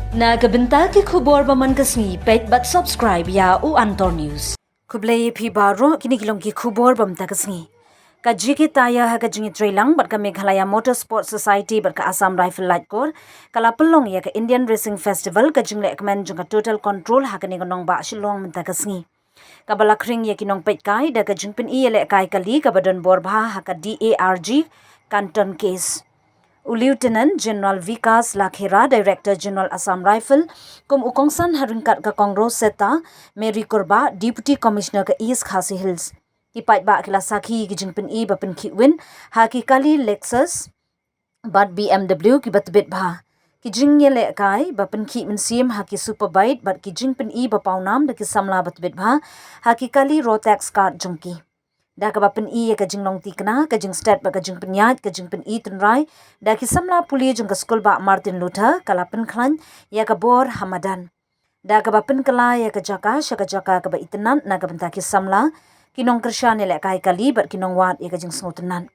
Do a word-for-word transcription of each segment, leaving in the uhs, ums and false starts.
Na ka bynta ki khubor ba man ka sngi, peit bad subscribe ïa u Antor News. Khublei ïa phi baroh, kine ki long ki khubor ba mynta ka sngi. Ka J K Tyre ha ka jingïatreilang bad ka Meghalaya Motorsport Society bad ka Assam Rifle Laitkor, ka la pynlong ïa ka Indian Racing Festival, ka jinglehkmen jong ka Total Control ha kane ka nongbah Shillong mynta ka sngi. Kaba la khring ïa ki nongpeitkai da ka jingpyni ïalehkai kali kaba don bor bha ha ka D A R G Canton Case. U Lieutenant General Vikas Lakhera, Director General Assam Rifle, kum u kongsan ha ryngkat ka Kong Rosetta Mary Kurbah, Deputy Commissioner ka East Khasi Hills. Ki paidbah ki la sakhi ki jingpyni ba pynkhih win ha ki kali Lexus bad B M W kiba tbit bha. Ki jingïalehkai ba pynkhih mynsiem ha ki Superbike bad ki jingpyni ba pawnam da ki samla ba tbit bha ha ki kali Rotax Kart jong ki. Da kaba pyni ïa ka jinglong thikna, ka jingstet bad ka jingpynïaid, ka jingpyni tynrai da ki samla pule jong ka skulbah Martin Luther, ka la pynkhlaiñ ïa ka bor ha madan. Da kaba pynkylla ïa ka jaka sha ka jaka kaba itynnad na ka bynta ki samla, ki nongkyrshan ïalehkai kali bad ki nongwad ïa ka jingsngewtynnad.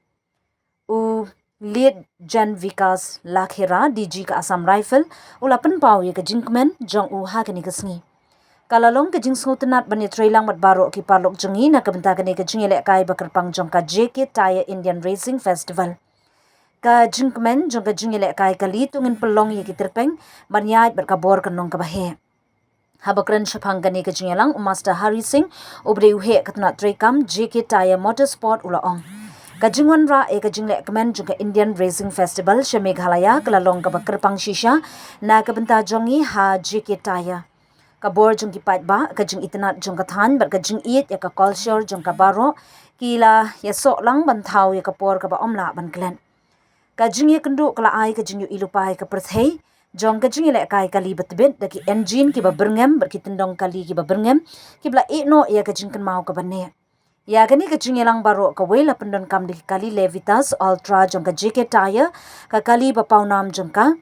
U Lieutenant General Vikas Lakhera, D G ka Assam Rifle, u la pynpaw ïa ka jingkmen jong u ha kane ka sngi. Ka la long ka jingsngewtynnad ban ïatreilang bad baroh ki paralok jong ngi na ka bynta kane ka jingïalehkai ba kyrpang jong ka J K Tyre Indian Racing Festival. Ka jingkmen jong ka jingïalehkai kali to ngin pynlong ïa ki tyrpeng ban ïaid bad ka bor ka nong kaba heh. Haba kren shaphang kane ka jingïalang, u Master Hari Singh, uba dei u heh ka tnat treikam J K Tyre Motorsport, u la ong, ka jingwanrah ïa ka jinglehkmen jong ka Indian Racing Festival sha Meghalaya ka la long kaba kyrpang shisha na ka bynta jong ngi ha J K Tyre. Ka bor jong ki paidbah, ka jingitynnad jong ka thaiñ bad ka jingïeit ïa ka culture jong ka baroh ki la ïasoh lang ban thaw ïa ka por kaba ym lah ban klet. Ka jingïakynduh ka la ai ka jingïohi lypa ïa ka pyrthei jong ka jingïalehkai kali ba tbit da ki engine kiba byrngem bad ki tyndong kali kiba byrngem kiba la ïehnoh ïa ka jingkynmaw kaba neh. Ïa kane ka jingïalang baroh kawei la pyndonkam da ki kali Levitas Ultra jong ka J K Tyre, ka kali ba pawnam jong ka,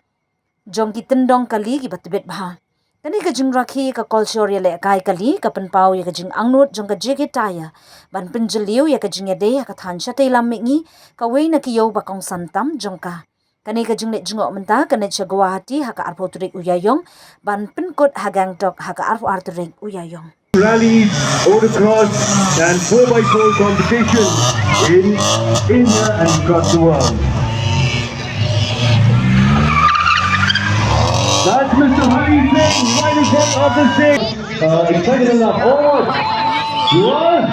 jong ki tyndong kali kiba tbit bha. Kane ka jingrakhe ka culture ïalehkai kali ka pynpaw ïa ka jingangnud jong ka J K Tyre ban pynjylliew ïa ka jingïadei ha ka thaiñ shatei lam mihngi, kawei na ki ïew ba kongsan tam jong ka. Kane ka jingleit jngoh mynta kan leit sha Guwahati ha ka arphew tarik u Ïaïong, ban pynkut ha Gangtok ha ka arphew ar tarik u Ïaïong. Rallies, autocross, and four by four competition in India and across the world. That's Mister Hari Singh, right in front of the stage. Uh, excited enough. Oh, you are?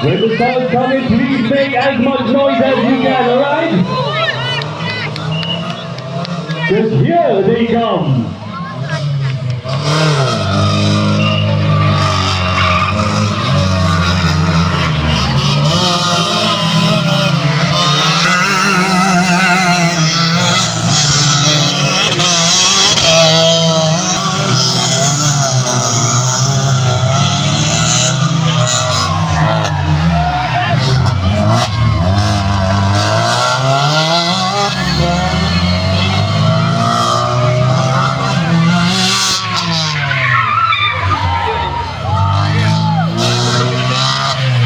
When the sound comes in, please make as much noise as you can, all right? Just here they come.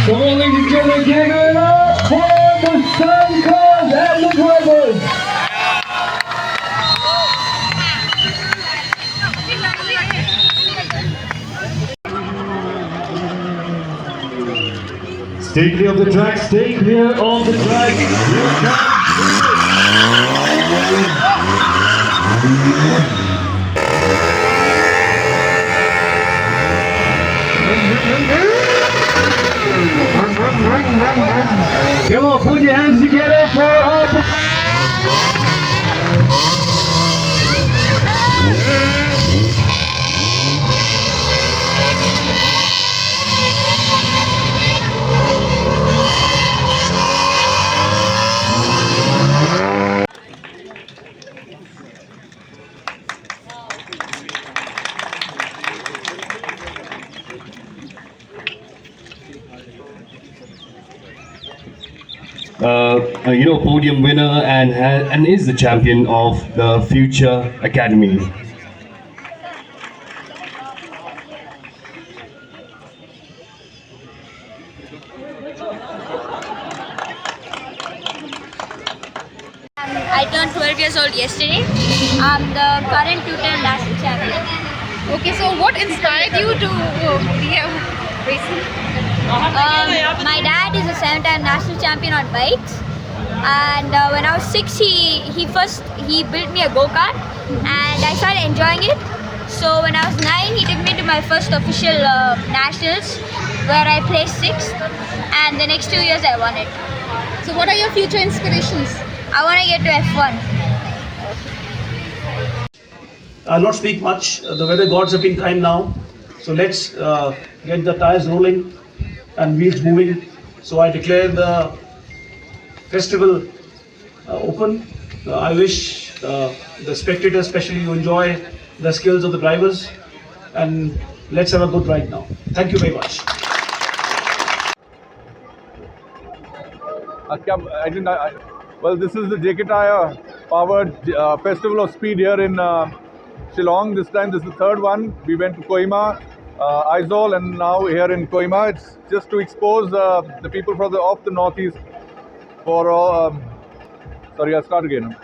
Come on, ladies and gentlemen, give it up for the Sun Cars and the Drivers. Stay clear of the track, stay clear of the track. Come on, put your hands together for our Uh, uh, you know, podium winner and ha- and is the champion of the Future Academy. I turned twelve years old yesterday. I'm the current two-time national champion. Okay, so what inspired you to uh, be a racer? Um, my dad is a seven-time national champion on bikes, and uh, when I was six, he he first he built me a go kart, and I started enjoying it. So when I was nine, he took me to my first official uh, nationals, where I placed sixth, and the next two years I won it. So, what are your future inspirations? I want to get to F one. I'll not speak much. Uh, the weather gods have been kind now. So let's uh, get the tires rolling and wheels moving. So I declare the festival uh, open. Uh, I wish uh, the spectators, especially, you enjoy the skills of the drivers. And let's have a good ride now. Thank you very much. Uh, क्या- I didn't. I, I- well, this is the J K Tyre powered uh, Festival of Speed here in uh, Shillong. This time, this is the third one. We went to Kohima, uh, Aizawl, and now here in Kohima. It's just to expose uh, the people from the of the Northeast for all. Um, sorry, I'll start again.